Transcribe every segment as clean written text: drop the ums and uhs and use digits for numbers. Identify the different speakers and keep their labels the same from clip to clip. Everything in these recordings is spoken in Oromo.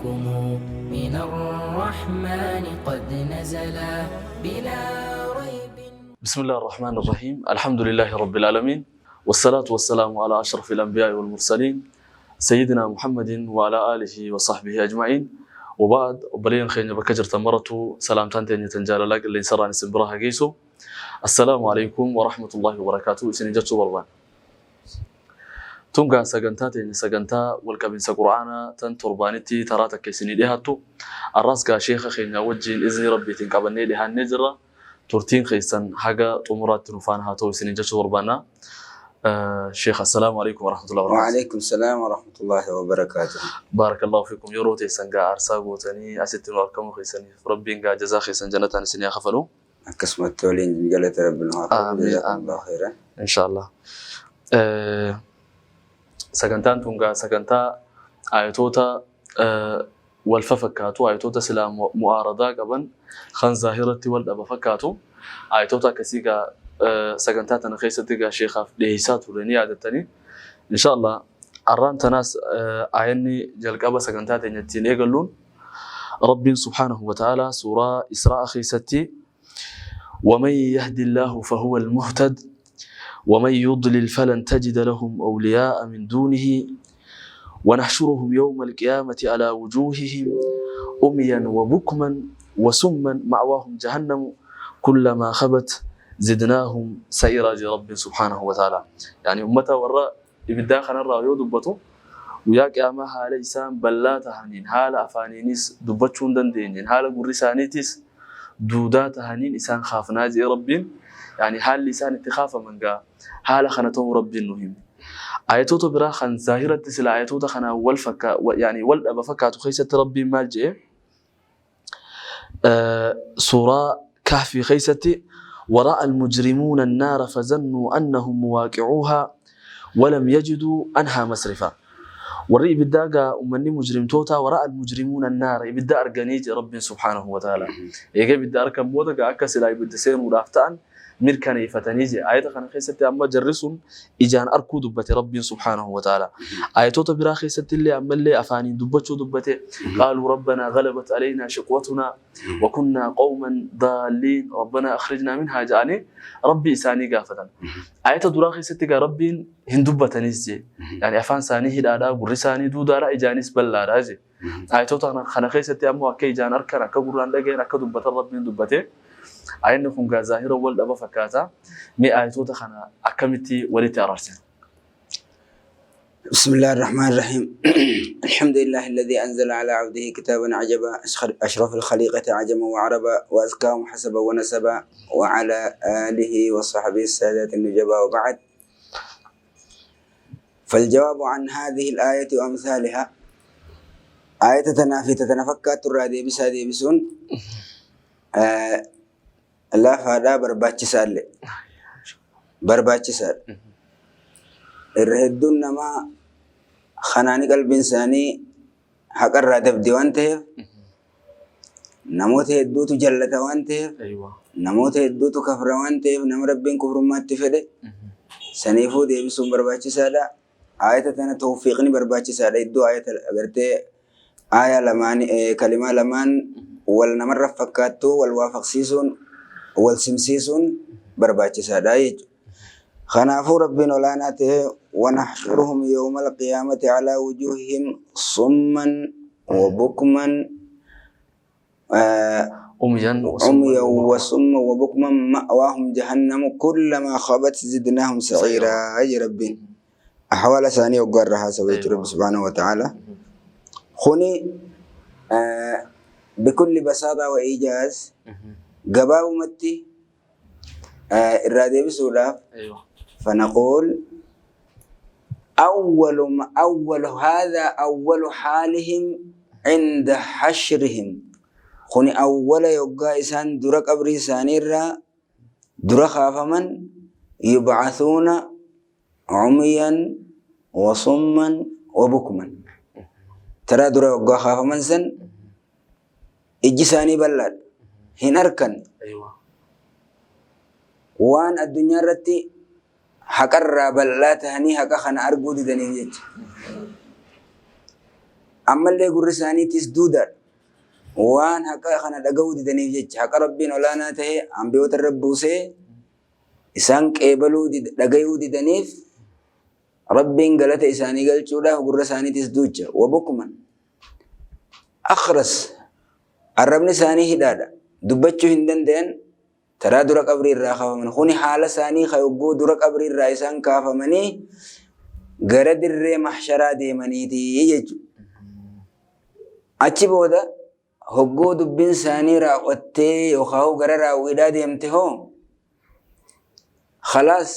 Speaker 1: نوركم من الرحمن قد نزلا بلا ريب.
Speaker 2: بسم الله الرحمن الرحيم، الحمد لله رب العالمين، والصلاة والسلام على أشرف الأنبياء والمرسلين، سيدنا محمد وعلى آله وصحبه أجمعين، وبعد. Obboleeyyan keenya bakka jirtan marattuu salaamtaan teenya tan jaalalaa qilleensarraan isin bira haa geessu. السلام عليكم ورحمة الله وبركاته isin jechuu barbaanna. Tun gaa sagantaa teenya, sagantaa walqabinsa Qur'aanaa tan torbaanitti taraa takka isinii dhiyaattu. Arraas gaa sheeka keenya wajjin izni Rabbiitiin qabannee dhiyaannee jirra. Turtiin keessan haga xumuraatti nu faana haa ta'u isiniin jechuu barbaanna. Sheekh, السلام عليكم ورحمة الله وبركاته.
Speaker 3: وعليكم السلام ورحمة الله وبركاته.
Speaker 2: بارك الله فيكم. Yeroo teessan gaa aarsaa gootanii asitti nu argamuu keessaniif Rabbiin gaa jazaa keessan jannataan isinii haa kafalu.
Speaker 3: Akkasumatti waliin galata Rabbiin haa qabu.
Speaker 2: Amiin.
Speaker 3: جزاكم الله خيرا.
Speaker 2: إن شاء الله. Sagantaan tun gaa sagantaa ayatoota wal fakkaatu, ayatoota silaa mu'aaradaa qaban, kan zaahiratti wal dhaba fakkaatu, ayatoota akkasii gaa sagantaa tana keessatti gaa sheekaaf dhiyeessaa ture ni yaadattanii. إن شاء الله arraan tanaas ayanni jalqaba sagantaa teenya ittiin eegalluun Rabbiin سبحانه وتعالى suuraa Israa keessatti: ومن يهد الله فهو المهتد ومن يضلل فلن تجد لهم أولياء من دونه ونحشرهم يوم القيامة على وجوههم عميا وبكما وصما مأواهم جهنم كلما خبت زدناهم سعيرا jedhe رب سبحانه وتعالى. يعني ummata warra ibiddaa kanarraa yoo dubbatu, guyyaa qiyaamaa haala isaan ballaa tahaniin, haala afaaniinis dubbachuu hin dandeenyeen, haala gurri isaaniitis duudaa tahaniin isaan kaafnaa jee Rabbiin. Yani haalli isaan itti kaafaman gaa haala kana ta'uu Rabbiin nu hime. Ayatoota biraa kan zaahiratti sila ayatoota kanaan wal fakka, yani wal dhaba fakkaatu keessatti Rabbiin maal jee? Suuraa Kahfii keessatti: ورأى المجرمون النار فظنوا أنهم مواقعوها ولم يجدوا عنها مصرفا. Warri ibiddaa gaa uummanni mujrimtoota ورأى المجرمون النار, ibidda arganii jedhe Rabbiin سبحانه وتعالى. Eega ibidda argan booda gaa akka silaa ibidda seenuudhaaf ta'an mirkaneeffatanii jedhe. Ayata kana keessatti amma jarri sun ijaan arkuu dubbate Rabbiin سبحانه وتعالى. Ayatoota biraa keessatti illee ammallee afaaniin dubbachuu dubbate: قالوا ربنا غلبت علينا شقوتنا وكنا قوما ضالين ربنا أخرجنا منها jedhanii Rabbi isaanii gaafatan. Ayata duraa keessatti gaa Rabbiin hin dubbatanis jee. Yani afaan isaanii hidhaadhaa, gurri isaanii duudaadhaa, ijaanis bal'aadhaa jee. Ayatoota kana keessatti ammoo akka ijaan arkan, akka gurraan dhagayan, akka dubbatan Rabbiin dubbate. Ayanni kun gaa zaahira wal dhaba fakkaata. Mee ayatoota kana akkamitti walitti araarsan?
Speaker 3: بسم الله الرحمن الرحيم. الحمد لله الذي أنزل على عبده كتابا عجبا، أشرف الخليقة عجما وعربا، وأزكاهم حسبا ونسبا، وعلى آله وصحبه السادات النجبا، وبعد. فالجواب عن هذه الآية وأمثالها، آية تنافي تتنفكات الرادي بسا ديبسون لا فادا barbaachisaa barbaachisaadha. Irra hedduun namaa kanaani qalbiin isaanii haqarraa dabde waan ta'eef, namoota hedduutu jallata waan ta'eef, namoota hedduutu kafra waan ta'eef, nama Rabbiin kufrummaatti fedhe saniifuu deebisuun barbaachisaadha. Ayata tana tawfiiqni barbaachisaadha. Iddoo ayata agartee aya lamaan, kalimaa lamaan wal namarra fakkaattu wal waafaqsiisuun, wal simsiisuun barbaachisaadha jechuudha. Kanaafuu Rabbiin olaanaa ta'e: ونحشرهم يوم القيامة على وجوههم صما وبكما
Speaker 2: عميا
Speaker 3: عميا وصما وبكما مأواهم جهنم كلما خبت زدناهم سعيرا. أي ربين أحوال ثانية وقرها سويت رب سبحانه وتعالى. خني بكل بساطة وإيجاز gabaabumatti irraa deebisuudhaaf فنقول أول ما أول هذا أول حالهم عند حشرهم. خني أول yoggaa isaan dura qabrii isaaniirraa dura kaafaman يبعثون عميا وصما وبكما. Taraa dura yoggaa kaafaman san ijji isaanii bal'aadha, hin arkan. Waan addunyaa irratti haqarraa bal'aa tahanii haqa kana arguu didaniif jecha. Ammallee gurri isaaniitis duudaadha. Waan haqa kana dhaga'uu didaniif jecha haqa Rabbiin olaanaa ta'e ambiyoota irra buusee isaan qeebaluu dhagayuu didaniif Rabbiin galata isaanii galchuudhaaf gurra isaaniitis duucha. Wabukman akhras arrabni isaanii hidhaadha. Dubbachuu hin danda'an taraa dura qabrii irraa kaafaman. Kuni haala isaanii ka yogguu dura qabrii irraa isaan kaafamanii gara dirree mahsharaa deemaniiti jechuudha. Achi booda hogguu dubbiin isaanii raawwattee yookaan gara raawwiidhaa deemte hoo khalaas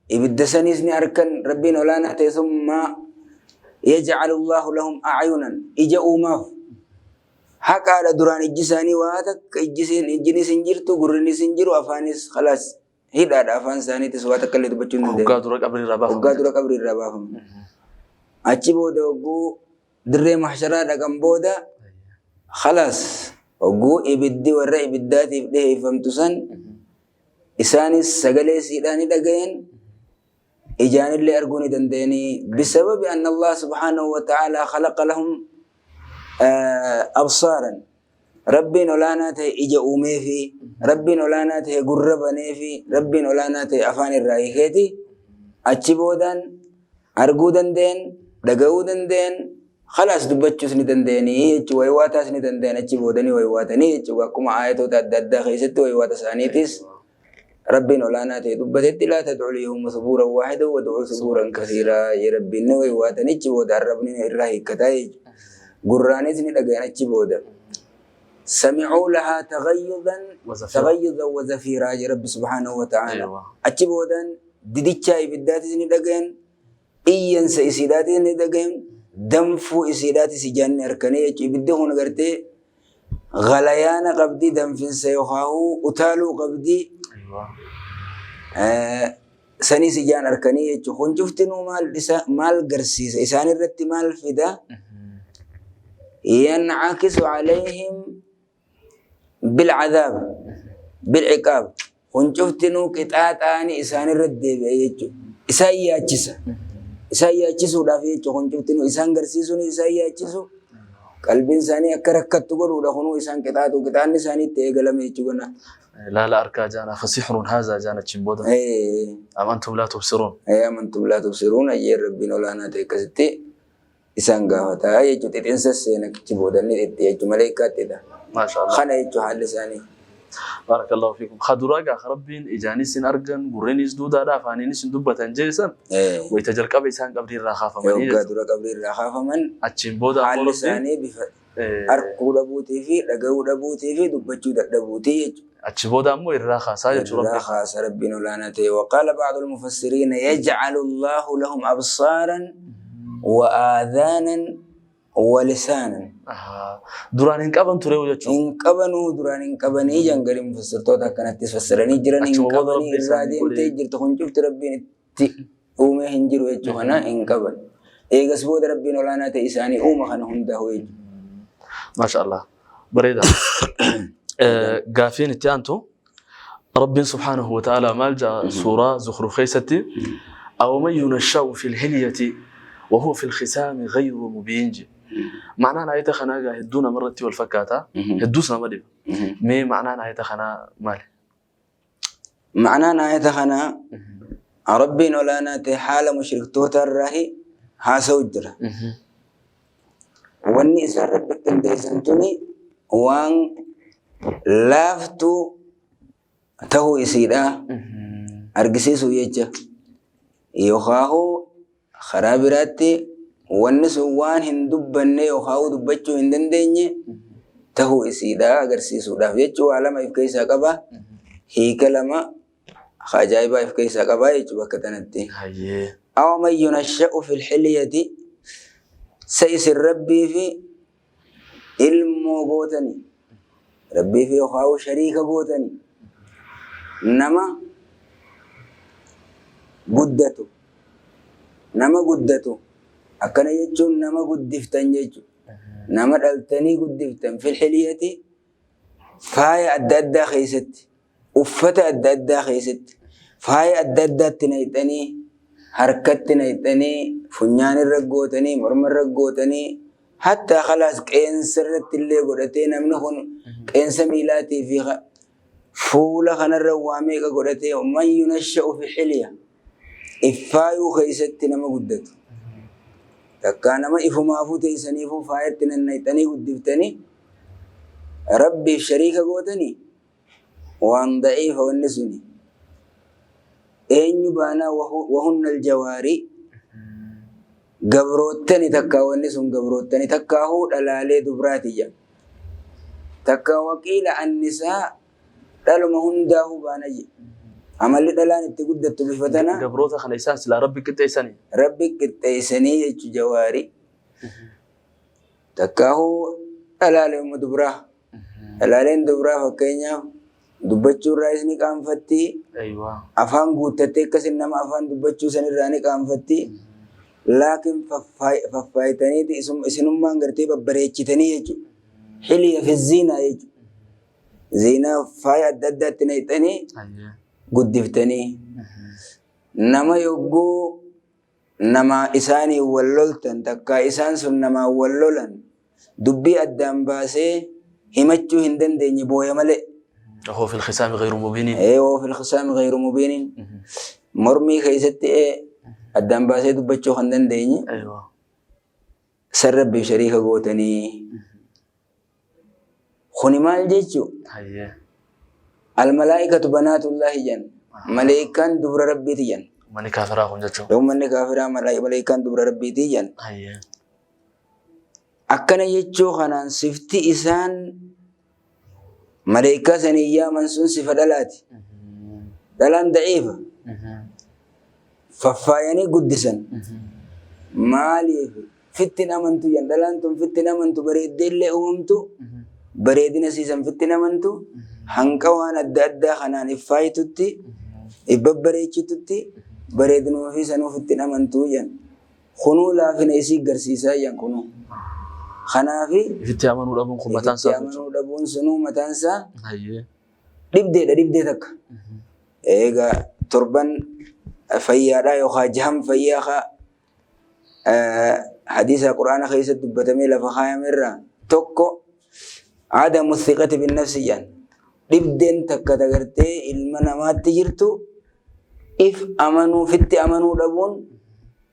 Speaker 3: ibidda saniis ni arkan Rabbiin olaanaa ta'e summa yaj'alu Allahu lahum a'yunan ija uumaaf haqaadha duraan ijji isaanii waa takka ijjinis hin jirtu gurrinis hin jiru afaanis khalaas hidhaadha afaan isaaniitis waa takka illee dubbachuu hin danda'an.
Speaker 2: Hoggaa dura qabrii irraa baafamu.
Speaker 3: Hoggaa dura qabrii irraa baafamu. Achi booda hogguu dirree mahsharaa dhaqan booda khalaas hogguu ibiddi warra ibiddaatiif dhiheeffamtu san isaanis sagalee siidhaa ni dhagayan ijaanillee arguu ni danda'anii bisababi anna Allah subhaanahu wa ta'ala khalaqa lahum absaaran Rabbiin olaanaa ta'e ija uumeefi Rabbiin olaanaa ta'e gurra baneefi Rabbiin olaanaa ta'e afaan irraa hiikeeti achi boodaan arguu danda'an dhaga'uu danda'an khalaas dubbachuus ni danda'anii jechuudha waywaataas ni danda'an achi boodanii waywaatanii jechuudha akkuma aayatoota adda addaa keessatti waywaata isaaniitis Rabbiin olaanaa ta'e dubbatetti laa tad'u al-yawma thubuuran waahidan wad'uu thubuuran kathiiraa jee Rabbiin ni waywaatan achi booda arrabni irraa hiikkataa jechuudha. Gurraanis ni dhagayan achi booda. Sami'uu lahaa taghayyudan taghayyudan wa zafiiraa jee Rabbi subhaanahu wa ta'aala. Achi boodaan didichaa ibiddaatis ni dhagayan iyyansa isiidhaatis ni dhagayan danfuu isiidhaatis ijaan ni arkanii jechuudha. Ibiddi kun gartee Galayaana qabdi danfinsa yookaan utaaluu qabdi. Saniis ijaan arkanii jechuudha. Kun cuftinuu maal isa maal garsiisa? Isaan irratti maal fida? Yancakisu alayhim bilcadaab bilciqaab. Kun cuftinuu qixaaxaani isaan irratti deebi'a jechuudha. Isaan yaachisa. Isaan yaachisuudhaaf jechuudha. Kun cuftinuu isaan garsiisuun isaan yaachisu. Qalbiin isaanii akka rakkattu godhuudha. Kunuu isaan qixaaxu. Qixaanni isaanii itti eegalame jechuudha.
Speaker 2: Laala arkaa jaana fasihrun haazaa jaana achiin booda. Am antum laa tubsiruun.
Speaker 3: Am antum laa tubsiruun ayyeen Rabbiin olaanaa ta'e akkasitti isaan gaafataa jechuudha. Xixinsa seena achi booda inni xixxi jechuudha. Maleekkaatti dha.
Speaker 2: Maasha Allah.
Speaker 3: Kana jechuudha haalli isaanii.
Speaker 2: Barakallahu fiikum. Ka duraa gaa Rabbiin ijaanis hin argan, gurrinis duudaadha, afaaniinis hin dubbatan jeesan wayita jalqaba isaan qabrii irraa kaafamanii
Speaker 3: Yoggaa
Speaker 2: jechuudha.
Speaker 3: dura qabrii irraa kaafaman
Speaker 2: Achiin booda ammoo
Speaker 3: haalli
Speaker 2: Rabbiin
Speaker 3: isaanii bifa arkuu dhabuutii fi dhaga'uu dhabuutii fi dubbachuu dadhabuutii jechuudha.
Speaker 2: Achi booda ammoo irraa kaasaa jechuudha
Speaker 3: Irraa
Speaker 2: Rabbiin.
Speaker 3: kaasa Rabbiin olaanaa ta'e. Waqaala ba'du al-mufassiriina yaj'alu Allahu lahum absaaran wa aadhaanan wa lisaanan.
Speaker 2: Duraan hin qaban ture jechuudha.
Speaker 3: Hin qabanuu duraan hin qabanii jan gari mufassirtoota akkanattis fassaranii jiran hin
Speaker 2: Achuma booda
Speaker 3: qabanii
Speaker 2: Rabbi
Speaker 3: irraa
Speaker 2: isaanii
Speaker 3: deemtee
Speaker 2: godhee.
Speaker 3: jirtu kun cufti Rabbiin itti uumee hin jiru jechuu kana hin qaban. Eegas booda Rabbiin olaanaa ta'e isaanii uuma kana hundaa'u jechuudha.
Speaker 2: Maasha Allah. Bareeda. Gaafiin itti aantu Rabbiin subhaanahu wa ta'ala maal ja'a suuraa Zukhruf keessatti أومن ينشأ في الحلية وهو في الخصام غير مبين je. Ma'anaan ayata kanaa gaa hedduu namarratti wal fakkaata. Hedduus nama dhiba. Mee ma'anaan ayata kanaa maali?
Speaker 3: Ma'anaan ayata kanaa Rabbiin olaanaa ta'e haala mushriktoota irraa haasa'u jira. Wanni isaan Rabbi qindeessan tuni waan laaftuu ta'uu isiidha argisiisuu jecha. Yookaan karaa biraatti wanni sun waan hin dubbanne yookaan dubbachuu hin dandeenye ta'uu isiidha agarsiisuudhaaf jechuu waa lama if keessaa qaba. Hiika lama ajaa'ibaa if keessaa qaba jechuu bakka tanatti.
Speaker 2: Hayyee.
Speaker 3: أومن ينشأ في الحلية sa isin Rabbii fi ilmoo gootanii Rabbii fi yookaan shariika gootanii nama guddatu nama guddatu akkana jechuun nama guddiftan jechuudha. Nama dhaltanii guddiftan في الحلية faaya adda addaa keessatti uffata adda addaa keessatti faaya adda addaatti naqxanii harkatti naqxanii funyaan irra gootanii morma irra gootanii Hattaa khalaas qeensa irratti illee godhatee namni kun qeensa miilaatii fi fuula kanarra waa meeqa godhatee man yunashsha'u fi xilya iffaayuu keessatti nama guddatu. Takkaa nama ifumaafuu teessaniifuu faayatti nannayxanii guddiftanii Rabbiif shariika gootanii waan da'iifa wanni suni. Eenyu baanaa wahunna aljawaarii gabroottani takkaa wanni sun gabroottani takkaahuu dhalaalee dubraati jedha. Takka waqiila annisaa dhaluma hundaahuu baana jedha. Amalli dhalaan itti guddattu bifa tana.
Speaker 2: Gabroota kana isaan silaa Rabbi qixxeessanii.
Speaker 3: Rabbi qixxeessanii jechu jawaarii. Takkaahuu dhalaalee dubraa. Dhalaaleen dubraa fakkeenyaaf dubbachuu irraayis ni qaanfatti. Afaan guuttattee akkasin nama afaan dubbachuu sanirraa ni qaanfatti. Laakiin faffaayitaniiti isinummaan gartee babbareechitanii jechuudha. Xiliya fi ziinaa jechuudha. Ziinaa faaya adda addaatti naqxanii guddiftanii. Nama yogguu nama isaanii wal loltan takkaa isaan sun namaan wal lolan dubbii addaan baasee himachuu hin dandeenye booya malee.
Speaker 2: وهو في الخصام غير مبين.
Speaker 3: Ee وهو في الخصام غير مبين. Mormii keessatti addaan baasee dubbachuu kan dandeenye san Rabbiif shariika gootanii. Kuni maal jechuu? Almalaa'ikatu banaatullaahi jedhan. Maleekaan dubra Rabbiiti jedhan.
Speaker 2: Uummanni kaafiraa kun jechuun.
Speaker 3: Uummanni kaafiraa maleekaan dubra Rabbiiti jedhan. Akkana jechuu kanaan sifti isaan maleekaa sanii yaaman sun sifa dhalaati. Dhalaan da'iifa. Faffaayanii guddisan. Maaliif fittin amantu jedhan dhalaan tun fittin amantu bareeddee illee uumamtu bareedina siisan fittin amantu hanqa waan adda addaa kanaan if faayitutti if babbareechitutti bareedinuma fi sanuu fittin amantu jedhan. Kunuu laafina isii garsiisaa jedhan kunuu. Kanaafi
Speaker 2: Ifitti amanuu dhabuun kun mataan
Speaker 3: ifitti
Speaker 2: isaa
Speaker 3: amanuu dhabuun sunuu mataan isaa dhibdeedha dhibdee takka. Egaa torban fayyaadhaa yookaan jahan fayyaa haa hadiisa quraana keessatti dubbatamee lafa kaayame irraa tokko adamu thiqati binnafsi jedhan. Dhibdeen takka tagartee ilma namaatti jirtu if amanuu fitti amanuu dhabuun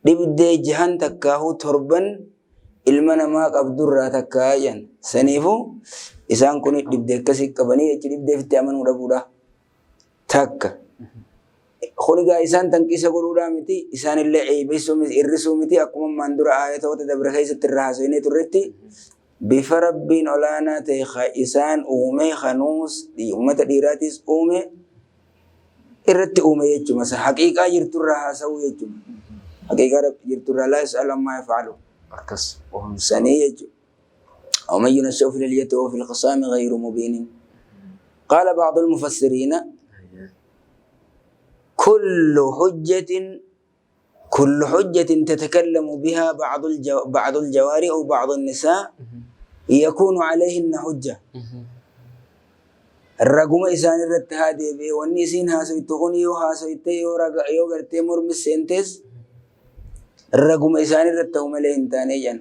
Speaker 3: dhibdee jahan takkaahuu torban ilma namaa qabdurraa takkaa jedhan. Saniifuu isaan kun dhibdee akkasii qabanii jechuun dhibdee fitti amanuu dhabuudha. Takka. Kun egaa isaan tanqiisa godhuudhaa miti isaanillee eeybisuu miti hir'isuu miti akkuma ammaan dura aayatoota dabre keessatti irraa haasofnee turretti bifa Rabbiin olaanaa ta'e ka isaan uume kanuus uummata dhiiraatis uume irratti uume jechuudha. Haqiiqaa jirturraa haasa'uu jechuudha. Haqiiqaa jirturraa laa yas'alu ammaa yaf'alu.
Speaker 2: Akkas.
Speaker 3: Sanii jechuudha. ومن ينشأ في الحلية وهو في الخصام غير مبين. قال بعض المفسرين كل حجة تتكلم بها بعض الجواري أو بعض النساء يكون عليهن حجة. الرقم إسان الرت هذه بي والنسين هاسويتغني وهاسويتي يو غرتي مرمي سنتس الرقم إسان الرت هم لهن تانيا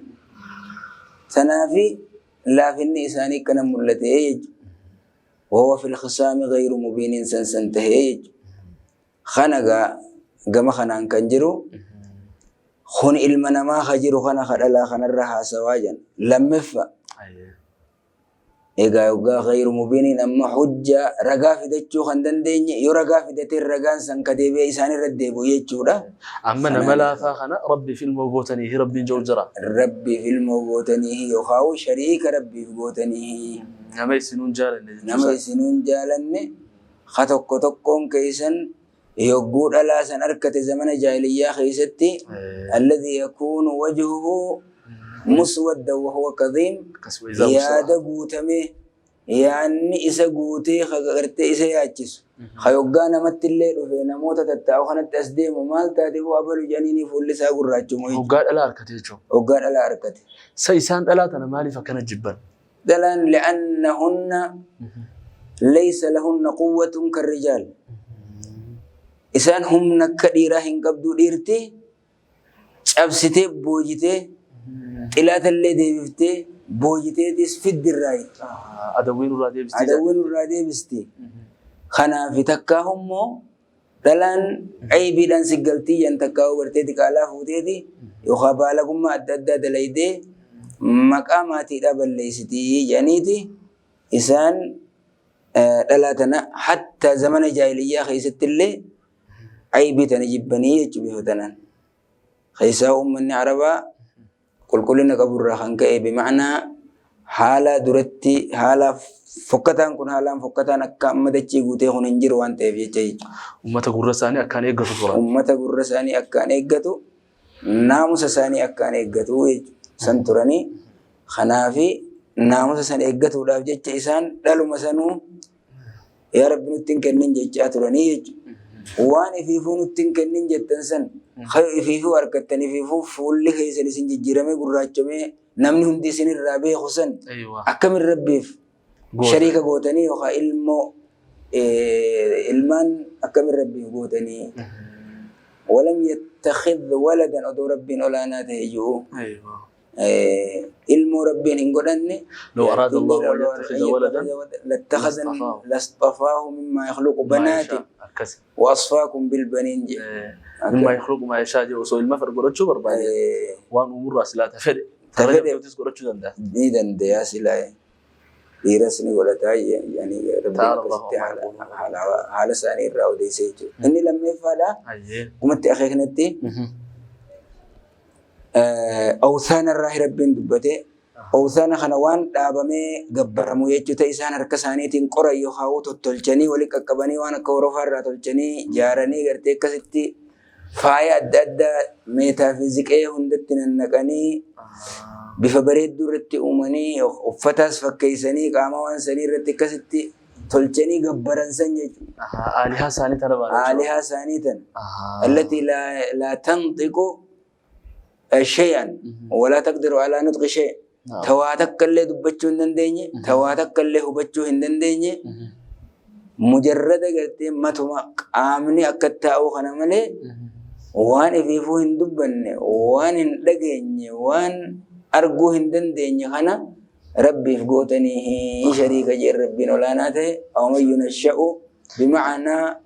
Speaker 3: سنافي لا في النسان كان ملتي وهو في الخصام غير مبين سنسنتهيج خنقا gama kanaan kan jiru kun ilma namaa ka jiru kana ka dhalaa kanarra haasawaa jedhan. Lammeffa egaa yoggaa ghayru mubiiniin amma hujja ragaa fidachuu kan dandeenye yoo ragaa fidatee ragaan san ka deebi'ee isaan irra deebi'u jechuudha.
Speaker 2: Amma nama laafaa kana Rabbiif ilmoo gootanii Rabbiin jiru jira.
Speaker 3: Rabbiif ilmoo gootanii yookaan shariika Rabbiif gootanii.
Speaker 2: Nama isinuun jaalanne jechuudha.
Speaker 3: Nama isinuun jaalanne ka tokko tokkoon keessan yogguu dhalaa san harkate zamana jaahiliyyaa keessatti alladhi yakuunu wajhuhu muswaddan wa huwa kadhiim yaada guutamee yaanni isa guutee gartee isa yaachisu ka yoggaa namatti illee dhufe namoota tattaa'u kanatti as deemu maal taate boo abalu jedhanii fuulli isaa gurraachumu.
Speaker 2: Hoggaa dhalaa harkate jechuudha.
Speaker 3: Hoggaa dhalaa harkate.
Speaker 2: Sa isaan dhalaa tana maaliif akkana jibban?
Speaker 3: Dhalaan li'annahunna laysa lahunna quwwatun karrijaal. Isaan humna akka dhiiraa hin qabdu dhiirti cabsitee boojitee Xilaatallee deebiftee boojiteetis fiddirraayi.
Speaker 2: Adawwiin irraa deebisti.
Speaker 3: Adawwiin irraa deebisti. Kanaaf takkaa immoo dhalaan aybiidhaan siggaltii jan takkaa gartee diqaalaa fuuteeti yookaan baalagummaa adda addaa dalaydee maqaa maatiidhaa balleessitii jedhaniiti isaan dhalaa tana hatta zamana jaahiliyyaa keessatti illee aybii tana jibbanii jechuudha bifa tanaan. Keessaa uummanni Arabaa qulqullina qaburraa kan ka'e bima'anaa haala duratti haala fokkataan kun haalaan fokkataan akka amma dachii guutee kun hin jiru waan ta'eef jecha jechuudha.
Speaker 2: Uummata gurra isaanii akkaan eeggatu turan.
Speaker 3: Uummata gurra isaanii akkaan eeggatu, naamusa isaanii akkaan eeggatu jechuudha. San turanii kanaafi naamusa san eeggatuudhaaf jecha isaan dhaluma sanuu yaa Rabbi nutti hin kennin jechaa turanii jechuudha. Waan ifiifuu nutti hin kennin jettan san kayo ifiifuu harkattan ifiifuu fuulli keessan isin jijjiiramee gurraachamee namni hundi isin irraa beeku san akkamin Rabbiif shariika gootanii yookaan ilmoo ilmaan akkamin Rabbiif gootanii walam yattakhidh waladan odoo Rabbiin olaanaa ta'e jiru. Ilmoo Rabbiin hin godhanne.
Speaker 2: لو أراد الله أن يتخذ ولدا
Speaker 3: لاتخذ لاصطفاه مما يخلق بنات وأصفاكم بالبنين جي.
Speaker 2: مما يخلق ما يشاء جي osoo ilma fedhe godhachuu barbaade waan uumurraa silaa ta fedhe tara godhachuu danda'a.
Speaker 3: Ni danda'a silaa dhiiras ni godhataa yani Rabbiin akkasitti haala isaanii irraa odeessee jechuudha. Inni lammeeffaadha. Umatti akeeknatti awsaana irraa Rabbiin dubbate awsaana kana waan dhaabamee gabbaramu jechuu ta'e isaan harka isaaniitiin qoran yookaan tottolchanii walitti qaqqabanii waan akka horofaa irraa tolchanii jaaranii gartee akkasitti faaya adda addaa meetaafiziqee hundatti nannaqanii bifa bareedduu irratti uumanii uffataas fakkeessanii qaama waan sanii irratti akkasitti tolchanii gabbaran san jechuudha.
Speaker 2: Aalihaa isaanii tana baana.
Speaker 3: Aalihaa isaanii tana. Allatii laa tanxiqu shay'an walaa taqdiru alaa nutqi shay. Tawaa takka illee dubbachuu hin dandeenye, tawaa takka illee hubachuu hin dandeenye, mujarrada gartee matuma qaamni akka taa'u kana malee waan ifiifuu hin dubbanne, waan hin dhageenye, waan arguu hin dandeenye kana Rabbiif gootanii shariika jeen Rabbiin olaanaa ta'e awman yunasha'u bima'anaa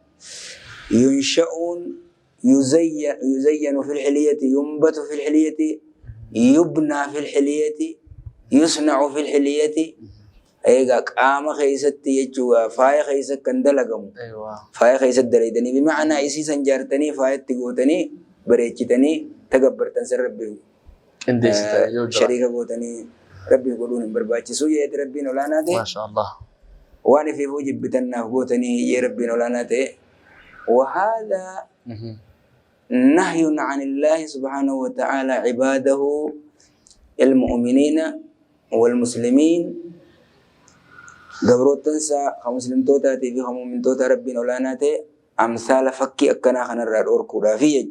Speaker 3: yunsha'uun yuzayyanu fil hiliyati yunbatu fil hiliyati yubnaa fil hiliyati yusna'u fil hiliyati egaa qaama keessatti jechuudha faaya keessa kan dalagamu faaya keessatti dalaydanii bima'anaa isii san jaartanii faayatti gootanii bareechitanii tagabbartan san Rabbiif shariika gootanii Rabbiif godhuun hin barbaachisu jedhe Rabbiin olaanaa ta'e.
Speaker 2: Maashaallah.
Speaker 3: Waan ifiifuu jibbitannaaf gootanii jee Rabbiin olaanaa ta'e. وهذا نهي عن الله سبحانه وتعالى عباده المؤمنين والمسلمين قبروتنسا خمسلم توتا تي في خمومن توتا ربين ولانا تي أمثال فكي أكنا خنا الرار كودا في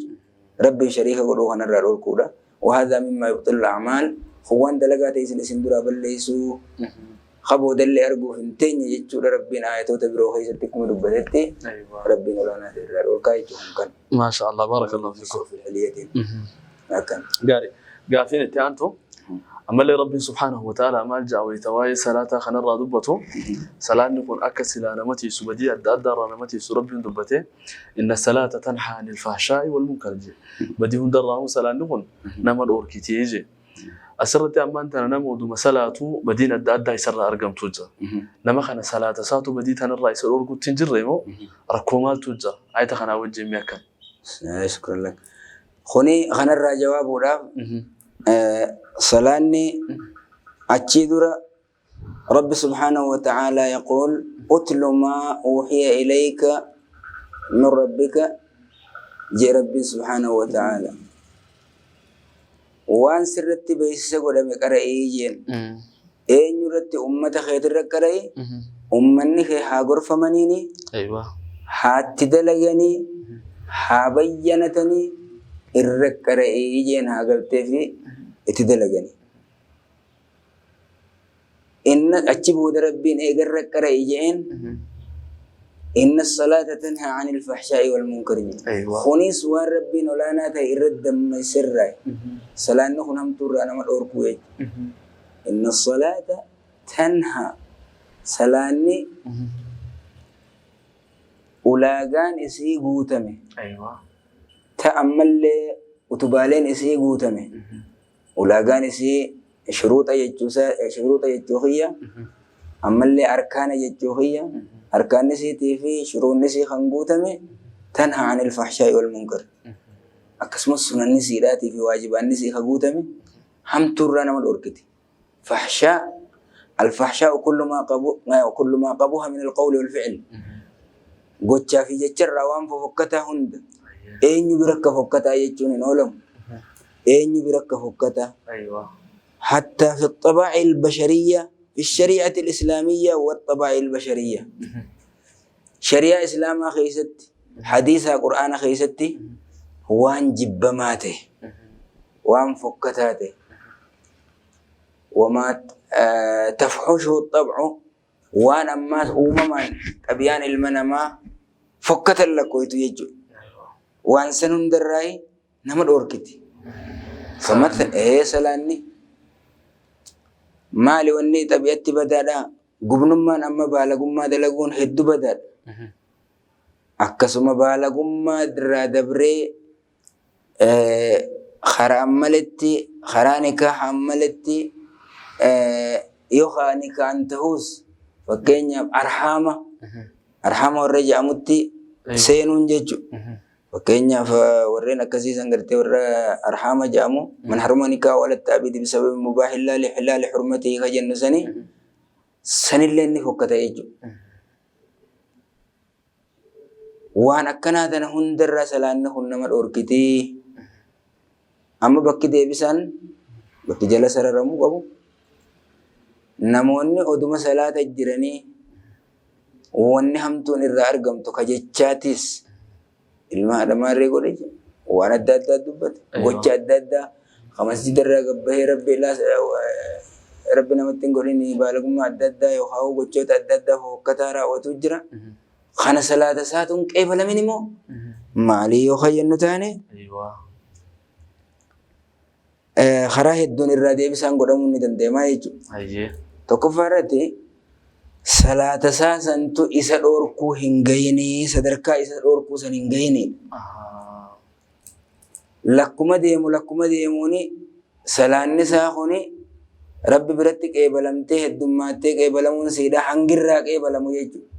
Speaker 3: ربي شريك قدو خنا الرار كودا وهذا مما يبطل الأعمال خوان دلقات إسن إسن درا بليسو خبو دلي أرجو هنتين يجتو ربنا آياتو تبرو خيستكم دبتتي ربنا ولانا تي الرار كايتو كان
Speaker 2: ما شاء الله بارك الله فيكم
Speaker 3: في الحليتين لكن
Speaker 2: قاري قافين انتو أما اللي ربي سبحانه وتعالى ما جاء ويتواي صلاة خنرى دبته صلاة نكون أكس إلى نمتي سبدي أدى نمتي ربي دبته إن الصلاة تنحى عن الفحشاء والمنكر جي بدي هندراه صلاة نكون نما الأوركيتي يجي أسرت أما أنت نما ودو صلاة بدين أدى يسر أرقم توجه نما خنا صلاة ساتو بدي تنرى يسر أوركو تنجرمو ركومال توجه عيت خنا وجه ميكن.
Speaker 3: شكرا لك خني خنرى جوابه صلاني أتشيدر رب سبحانه وتعالى يقول أتل ما أوحي إليك من ربك جي ربي سبحانه وتعالى وان سرت بيسس قدام قرأي جين إن يرت أمة خير قرأي أمني خي حاغر فمنيني
Speaker 2: أيوة
Speaker 3: حاتدلغني حابينتني إرك قرأي جين هاغرتي في اتدلغني إن أتشبه ربين إيجرك كريجين إن الصلاة تنهى عن الفحشاء والمنكر.
Speaker 2: أيوة.
Speaker 3: خنيس وان ربين ولا ناتا إرد ما يسر. Salaanni kun hamtuurraa nama dhoorkuu jechuudha. Inna salaata tanhaa salaanni ulaagaan isii guutame ta ammallee utubaaleen isii guutame ulaagaan isii shuruuxa jechuu kiyya ammallee arkaana jechuu kiyya arkaanni isiitii fi shuruunni isii kan guutame tanhaa anil fahshaa'i wal munkar akkasumas sunanni isiidhaatii fi waajibaanni isii kan guutame hamtuurraa nama dhorkiti. Fahshaa alfahshaa'u kullu maa qabuha min alqawli wal fi'l gochaa fi jecharraa waan fofokkataa hunda eenyu bira akka fokkataa jechuun hin oolamu. Eenyu bira akka fokkataa حتى في الطبائع البشرية في الشريعة الإسلامية والطبائع البشرية شريعة إسلام خيست حديثها قرآن خيستي وان جبماته وان فكتاته وما تفحشه الطبع وان أما أمما أبيان المنما فكت لك ويتو يجو وان سنون دراي نمد أوركتي فمثلا إيه سلاني maali wanni xabi'atti badaadha gubnummaan amma baalagummaa dalaguun hedduu badaadha. Akkasuma baalagummaa irraa dabree karaa ammaletti karaa nikaaha ammaletti yoo nikaan ta'us fakkeenyaaf arhaama arhaama warra jedhamutti seenuun jechuudha. Fakkeenyaaf warreen akkasii san gartee warra arhaama jedhamu man haruma nikaa wala taabidi bisababi mubaahin laa lihilaali hurmatihi ka jennu sani sanillee ni fokkata jechuudha. Waan akkanaa tana hundarraa salaanni kun nama dhorkitii. Amma bakki deebisaan bakki jala sararamuu qabu namoonni oduma salaata jiranii wanni hamtuun irraa argamtu ka jechaatis ilma haadha maarree godhe waan adda addaa dubbata gocha adda addaa ka masjida irraa gabbahee rabbi rabbi namatti hin godhin baalagummaa adda addaa yookaan gochoota adda addaa fofokkataa raawwatu jira. Kana salaata isaatuun qeebalamin immoo maalii yoo hayyannu taane karaa hedduun irraa deebisaan godhamuu ni danda'ama jechuudha. Tokkoffaa irratti salaata isaa santu isa dhorkuu hin gayinii sadarkaa isa dhorkuu san hin gayinii. Lakkuma deemu lakkuma deemuuni salaanni isaa kuni rabbi biratti qeebalamtee heddummaattee qeebalamuun siidha hangirraa qeebalamu jechuudha.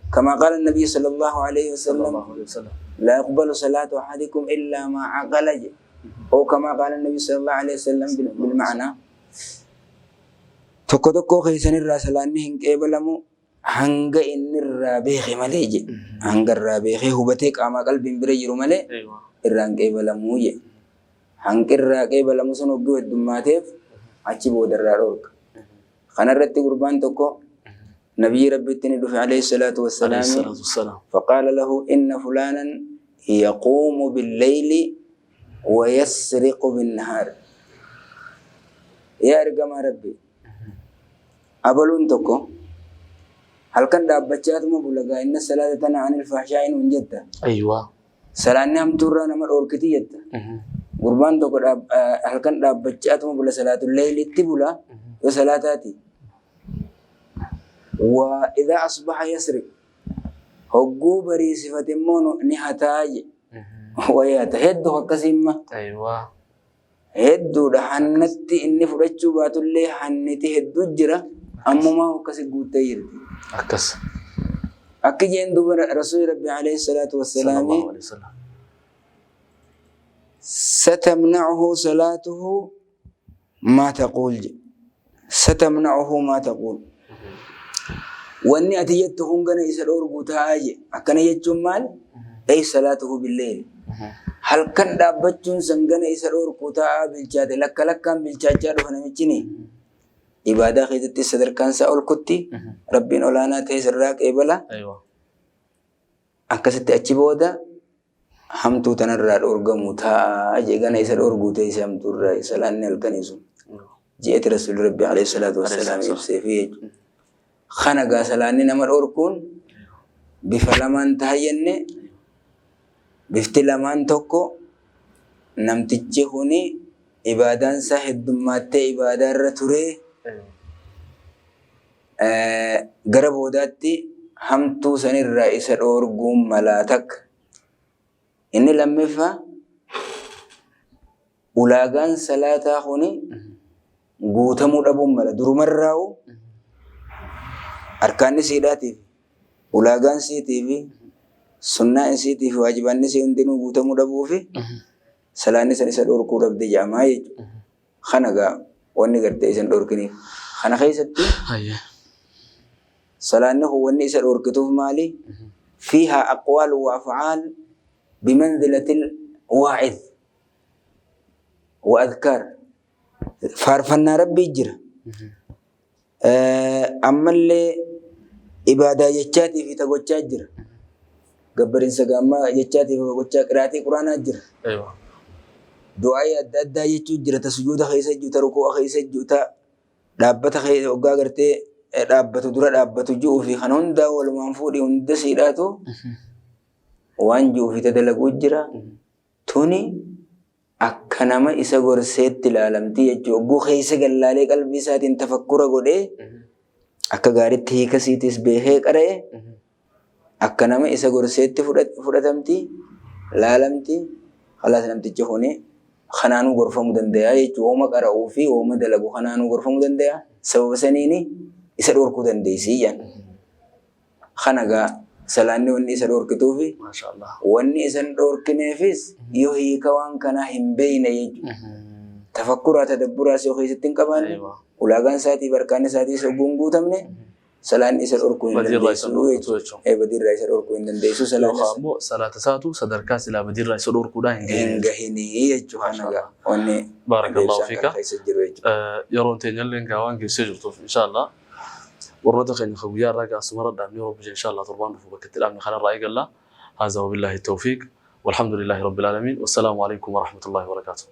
Speaker 3: كما قال النبي صلى الله عليه وسلم لا يقبل صلاة أحدكم إلا ما عقل أو كما قال النبي صلى الله عليه وسلم بالمعنى tokko tokko keessan irraa salaanni hin qeebalamu hanga inni irraa beeke malee je hanga irraa beekee hubatee qaamaa qalbiin bira jiru malee irraa hin qeebalamuu je hanqi irraa qeebalamu sun hogguu heddummaateef achi booda irraa dhorka. Kana irratti gurbaan tokko nabiyyi rabbitti ni dhufe alayhi salaatu wassalaam faqaala lahu inna fulaanan yaquumu billeyli wa yasriqu binnahaar. Yaa ergamaa rabbi abaluun tokko halkan dhaabbachaatuma bulagaa inna salaata tana anil fahshaa'i nuun jetta. Salaanni hamtuurraa nama dhoorkiti jetta. Gurbaan tokko halkan dhaabbachaatuma bula salaatul leeylitti bula yoo salaataati. Wa idhaa asbaha yasriq hogguu bariisifate immoo ni hataa je. Wayyaata hedduu akkasiimma. Hedduudha hannatti inni fudhachuu baatullee hanniti hedduu jira ammumaa akkasi guuttee jirti.
Speaker 2: Akkas.
Speaker 3: Akki jeen duuba rasuuli rabbi alayhi salaatu wassalaami satamna'uhu salaatuhu maa taquul je. Satamna'uhu maa taquul. Wanni ati jettu kun gana isa dhoorguu ta'aa je. Akkana jechuun maal? Ay salaatuhu billeyl. Halkan dhaabbachuun san gana isa dhoorkuu ta'aa bilchaate lakka lakkaan bilchaachaa dhufa namichini. Ibaadaa keessatti sadarkaan isaa ol kutti rabbiin olaanaa ta'e sirraa qeebala. Akkasitti achi booda hamtuu tanarraa dhoorgamu ta'a jee gana isa dhoorguu ta'e isa hamtuurraa salaanni halkanii sun. Je'eeti rasuulli rabbi alayhi salaatu wassalaam ibseefi jechuudha. Kana gaa salaanni nama dhoorkuun bifa lamaan ta'a jenne bifti lamaan tokko Namtichi kuni ibaadaan isaa heddummaattee ibaadaa irra turee gara boodaatti hamtuu sanirraa isa dhoorguun malaa takka. Inni lammaffaa ulaagaan salaataa kuni guutamuu dhabuun mala. Durumarraa'u arkaanni siidhaatiif ulaagaan siitii fi sunnaan isiitii fi waajibaanni isii hundinuu guutamuu dhabuu fi salaanni san isa dhorkuu dhabde jedhamaa jechuudha. Kana gaa wanni gartee isan dhorkiniif. Kana keessatti salaanni kun wanni isa dhorkituuf maali? Fiihaa aqwaal wa af'aal bimanzilatil waa'iz wa adkaar. Faarfannaa Rabbii jira. Ammallee ibaadaa jechaatii fi ta gochaa jira. Gabbarinsa gaammaa jechaatii fi gochaa qiraatii quraanaa jira. Du'aayii adda addaa jechuu jira. Ta sujuuda keessa jiru, ta ruku'a keessa jiru, ta dhaabbata hoggaa gartee dhaabbatu dura dhaabbatu ji'uu fi kan hundaa walumaan fuudhii hunda siidhaatu waan ji'uu fi ta dalaguu jira. Tuni akka nama isa gorseetti ilaalamti jechuudha. Hogguu keessa gallaalee qalbii isaatiin tafakkura godhee akka gaariitti hiika isiitiis beekee qara'e akka nama isa gorseetti fudhatamti, laalamti. Khalaas namtichi kuni kanaanuu gorfamuu danda'a jechuudha. Wooma qara'uu fi wooma dalagu kanaanuu gorfamuu danda'a. Sababa saniini isa dhorkuu dandeessi jedhan. Kana gaa salaanni wanni isa dhorkituufi wanni isa hin dhorkineefis yoo hiika waan kanaa hin beeyne jechuudha. Tafakkuraa tadabburaas yoo keessatti hin qabaanne ulaagaan isaatii barkaan isaatiis hogguu hin guutamne salaanni isa dhorkuu hin
Speaker 2: Badiirraa isa
Speaker 3: dandeessu
Speaker 2: dhorkutu
Speaker 3: jechuudha.
Speaker 2: jechuudha.
Speaker 3: Ee badiirraa isa dhorkuu hin dandeessu salaanni
Speaker 2: Yookaan ammoo salaata isaatu sadarkaa silaa badiirraa isa dhorkuudhaa hin
Speaker 3: hin
Speaker 2: gahin.
Speaker 3: gahinii jechuudha. Kana gaa wanni
Speaker 2: Baarakallahu
Speaker 3: deebisaan kana
Speaker 2: fiika.
Speaker 3: keessa jiru jechuudha.
Speaker 2: Yeroon teenyallee gaa waan geessee jirtuuf inshallah warroota keenya kan guyyaa irraa gaa asumarra dhaabnee yeroo biyya inshallah torbaan dhufu bakka itti dhaabne kanarraa eegalla. Haazaa wabillahi tawfiiq. Walhamdulillahi rabbil aalamiin. Wassalaamu alaikum warahmatullahi wabarakaatuh.